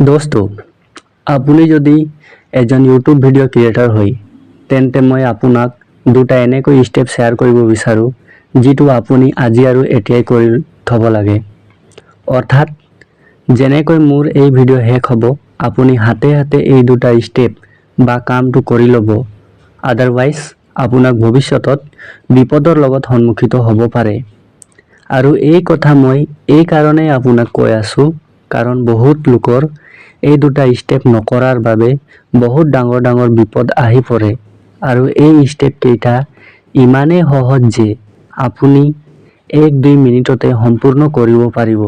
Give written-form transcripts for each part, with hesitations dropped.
দোস্ত, আপুনি যদি এজন ইউটিউব ভিডিঅ' ক্ৰিয়েটৰ হয়, তেন্তে মই আপোনাক দুটা এনেকৈ ষ্টেপ শ্বেয়াৰ কৰিব বিচাৰোঁ, যিটো আপুনি আজি আৰু এতিয়াই কৰি থ'ব লাগে। অৰ্থাৎ যেনেকৈ মোৰ এই ভিডিঅ' শেষ হ'ব, আপুনি হাতে হাতে এই দুটা ষ্টেপ বা কামটো কৰি ল'ব। আদাৰৱাইজ আপোনাক ভৱিষ্যতত বিপদৰ লগত সন্মুখীন হ'ব পাৰে। আৰু এই কথা মই এই কাৰণেই আপোনাক কৈ আছোঁ, কাৰণ বহুত লোকৰ এই দুটা ষ্টেপ নকৰাৰ বাবে বহুত ডাঙৰ ডাঙৰ বিপদ আহি পৰে। আৰু এই ষ্টেপ কেইটা ইমানেই সহজ যে আপুনি 1-2 মিনিটতে সম্পূৰ্ণ কৰিব পাৰিব।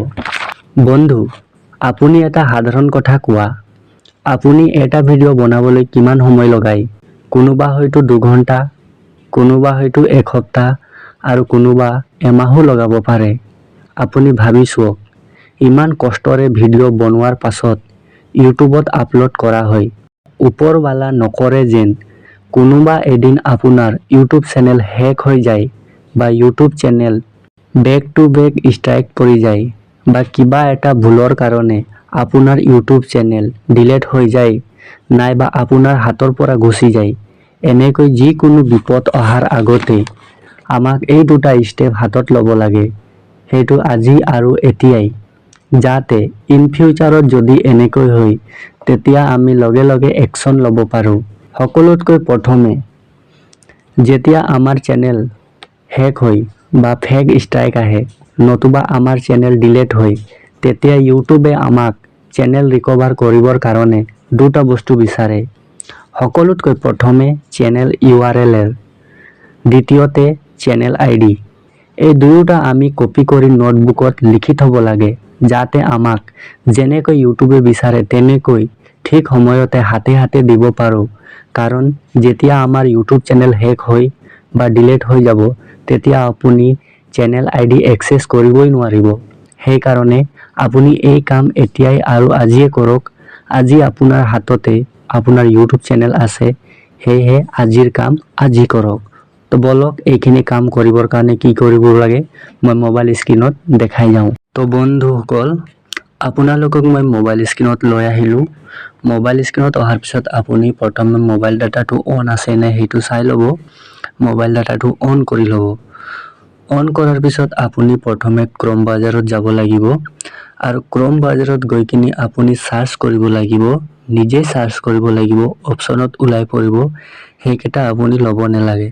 বন্ধু, আপুনি এটা সাধাৰণ কথা কোৱা, আপুনি এটা ভিডিঅ' বনাবলৈ কিমান সময় লগায়? কোনোবা হয়তো 2 ঘণ্টা, কোনোবা হয়তো এসপ্তাহ আৰু কোনোবা এমাহো লগাব পাৰে। আপুনি ভাবি চাওক, ইমান কষ্টৰে ভিডিঅ' বনোৱাৰ পাছত ইউটিউবত আপলোড কৰা হয়। ওপৰৱালা নকৰে যেন কোনোবা এদিন আপোনাৰ ইউটিউব চেনেল হেক হৈ যায় বা YouTube channel back to back strike পৰি যায় বা কিবা এটা ভুলৰ কাৰণে আপোনাৰ ইউটিউব চেনেল ডিলিট হৈ যায় নাইবা আপোনাৰ হাতৰ পৰা গুচি যায়। এনেকৈ যিকোনো বিপদ অহাৰ আগতে আমাক এই দুটা ষ্টেপ হাতত ল'ব লাগে, সেইটো আজি আৰু এতিয়াই, যাতে ইন ফিউচাৰত যদি এনেকৈ হয়, তেতিয়া আমি লগে লগে একশ্যন ল'ব পাৰোঁ। সকলোতকৈ প্ৰথমে, যেতিয়া আমাৰ চেনেল হেক হয় বা ফেক ষ্ট্ৰাইক আহে, নতুবা আমাৰ চেনেল ডিলিট হয়, তেতিয়া ইউটিউবে আমাক চেনেল ৰিকভাৰ কৰিবৰ কাৰণে দুটা বস্তু বিচাৰে। সকলোতকৈ প্ৰথমে চেনেল ইউআৰএল, দ্বিতীয়তে চেনেল আইডি। এই দুয়োটা আমি কপি কৰি নোটবুকত লিখি থ'ব লাগে, যাতে আমাক যেনেকৈ ইউটিউবে বিচাৰে, তেনেকৈ ঠিক সময়তে হাতে হাতে দিব পাৰোঁ। কাৰণ যেতিয়া আমাৰ ইউটিউব চেনেল হেক হৈ বা ডিলিট হৈ যাব, তেতিয়া আপুনি চেনেল আইডি এক্সেছ কৰিবই নোৱাৰিব। সেইকাৰণে আপুনি এই কাম এতিয়াই আৰু আজিয়ে কৰক। আজি আপোনাৰ হাততে আপোনাৰ ইউটিউব চেনেল আছে, সেয়েহে আজিৰ কাম আজি কৰক। তো ব'লক, এইখিনি কাম কৰিবৰ কাৰণে কি কৰিব লাগে, মই মোবাইল স্ক্ৰীণত দেখাই যাওঁ। তো বন্ধুসকল, আপোনালোকক মই মোবাইল স্ক্ৰীণত লৈ আহিলোঁ। মোবাইল স্ক্ৰীণত অহাৰ পিছত আপুনি প্ৰথমে মোবাইল ডাটাটো অন আছে নে সেইটো চাই ল'ব। মোবাইল ডাটাটো অন কৰি ল'ব। অন কৰাৰ পিছত আপুনি প্ৰথমে ক্ৰম ব্ৰাউজাৰত যাব লাগিব আৰু ক্ৰম ব্ৰাউজাৰত গৈ কিনি আপুনি চাৰ্চ কৰিব লাগিব। নিজে চাৰ্চ কৰিব লাগিব, অপশ্যনত ওলাই পৰিব, সেইকেইটা আপুনি ল'ব নালাগে।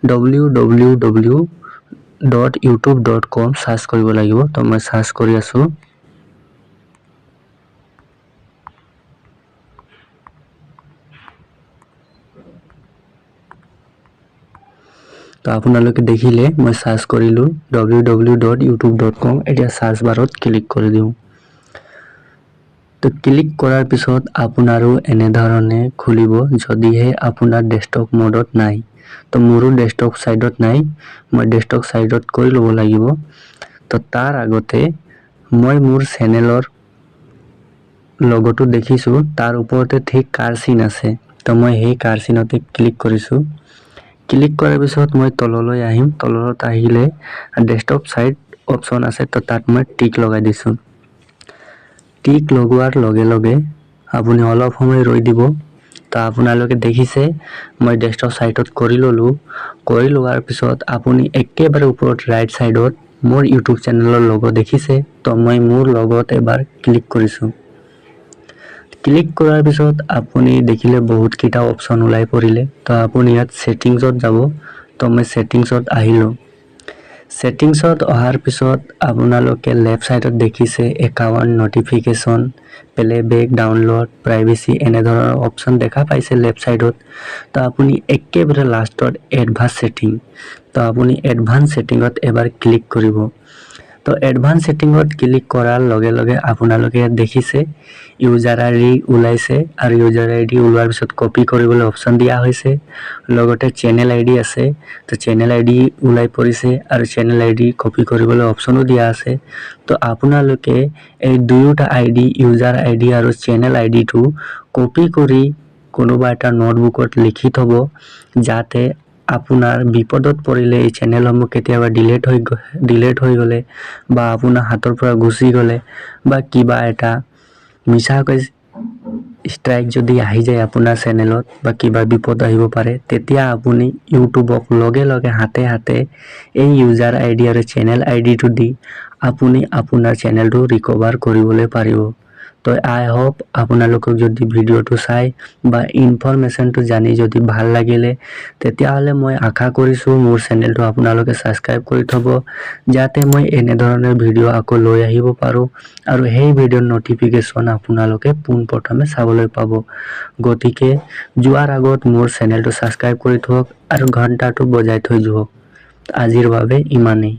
www.youtube.com search কৰিব লাগিব। তো মই চাৰ্চ কৰি আছোঁ। তো আপোনালোকে দেখিলে, মই চাৰ্চ কৰিলোঁ ww.youtube.com। এতিয়া চাৰ্চ বাৰত ক্লিক কৰি দিওঁ। তো ক্লিক কৰাৰ পিছত আপোনাৰো এনেধৰণে খুলিব, যদিহে আপোনাৰ ডেস্কটপ মোডত নাই। তো মোৰো ডেস্কটপ ছাইডত নাই, মই ডেস্কটপ ছাইডত কৰি ল'ব লাগিব। তো তাৰ আগতে মই মোৰ চেনেলৰ লগতো দেখিছোঁ, তাৰ ওপৰতে ঠিক কাৰ চিন আছে। তো মই সেই কাৰ চিনতে ক্লিক কৰিছোঁ। ক্লিক কৰাৰ পিছত মই তললৈ আহিম। তলত আহিলে ডেস্কটপ ছাইট অপশ্যন আছে, তো তাত মই টিক লগাই দিছোঁ। টিক লগোৱাৰ লগে লগে আপুনি অলপ সময় ৰৈ দিব। তো আপোনালোকে দেখিছে, মই ডেস্কটপ ছাইটত কৰি ল'লোঁ। কৰি লোৱাৰ পিছত আপুনি একেবাৰে ওপৰত ৰাইট ছাইডত মোৰ ইউটিউব চেনেলৰ লগ দেখিছে। তো মই মোৰ লগত এবাৰ ক্লিক কৰিছোঁ। ক্লিক কৰাৰ পিছত আপুনি দেখিলে বহুতকেইটা অপশ্যন ওলাই পৰিলে। তো আপুনি ইয়াত ছেটিংছত যাব। তো মই ছেটিংছত আহিলোঁ। ছেটিংছত অহাৰ পিছত আপোনালোকে লেফ্ট ছাইডত দেখিছে account, notification, playback, download, privacy, এনেধৰণৰ অপশ্যন দেখা পাইছে লেফ্ট ছাইডত। তো আপুনি একেবাৰে লাষ্টত এডভান্স ছেটিং। তো আপুনি এডভান্স ছেটিঙত এবাৰ ক্লিক কৰিব। তো এডভান্স ছেটিঙত ক্লিক কৰাৰ লগে লগে আপোনালোকে ইয়াত দেখিছে ইউজাৰ আইডি ওলাইছে আৰু ইউজাৰ আইডি ওলোৱাৰ পিছত কপি কৰিবলৈ অপশ্যন দিয়া হৈছে। লগতে চেনেল আইডি আছে। তো চেনেল আইডি ওলাই পৰিছে আৰু চেনেল আইডি কপি কৰিবলৈ অপশ্যনো দিয়া আছে। তো আপোনালোকে এই দুয়োটা আইডি, ইউজাৰ আইডি আৰু চেনেল আইডিটো কপি কৰি কোনোবা এটা নোটবুকত লিখি থ'ব, যাতে আপোনাৰ বিপদত পৰিলে, এই চেনেলসমূহ কেতিয়াবা ডিলেট হৈ গ'লে বা আপোনাৰ হাতৰ পৰা গুচি গ'লে বা কিবা এটা মিছাকৈ ষ্ট্ৰাইক যদি আহি যায় আপোনাৰ চেনেলত বা কিবা বিপদ আহিব পাৰে, তেতিয়া আপুনি ইউটিউবক লগে লগে হাতে হাতে এই ইউজাৰ আইডি আৰু চেনেল আইডিটো দি আপুনি আপোনাৰ চেনেলটো ৰিকভাৰ কৰিবলৈ পাৰিব। তো আই হোপ আপোনালোকক যদি ভিডিঅ'টো চাই বা ইনফৰমেশ্যনটো জানি যদি ভাল লাগিলে, তেতিয়াহ'লে মই আশা কৰিছোঁ মোৰ চেনেলটো আপোনালোকে ছাবস্ক্ৰাইব কৰি থ'ব, যাতে মই এনেধৰণৰ ভিডিঅ' আকৌ লৈ আহিব পাৰোঁ আৰু সেই ভিডিঅ'ৰ ন'টিফিকেশ্যন আপোনালোকে পোনপ্ৰথমে চাবলৈ পাব। গতিকে যোৱাৰ আগত মোৰ চেনেলটো ছাবস্ক্ৰাইব কৰি থওক আৰু ঘণ্টাটো বজাই থৈ যাওক। আজিৰ বাবে ইমানেই।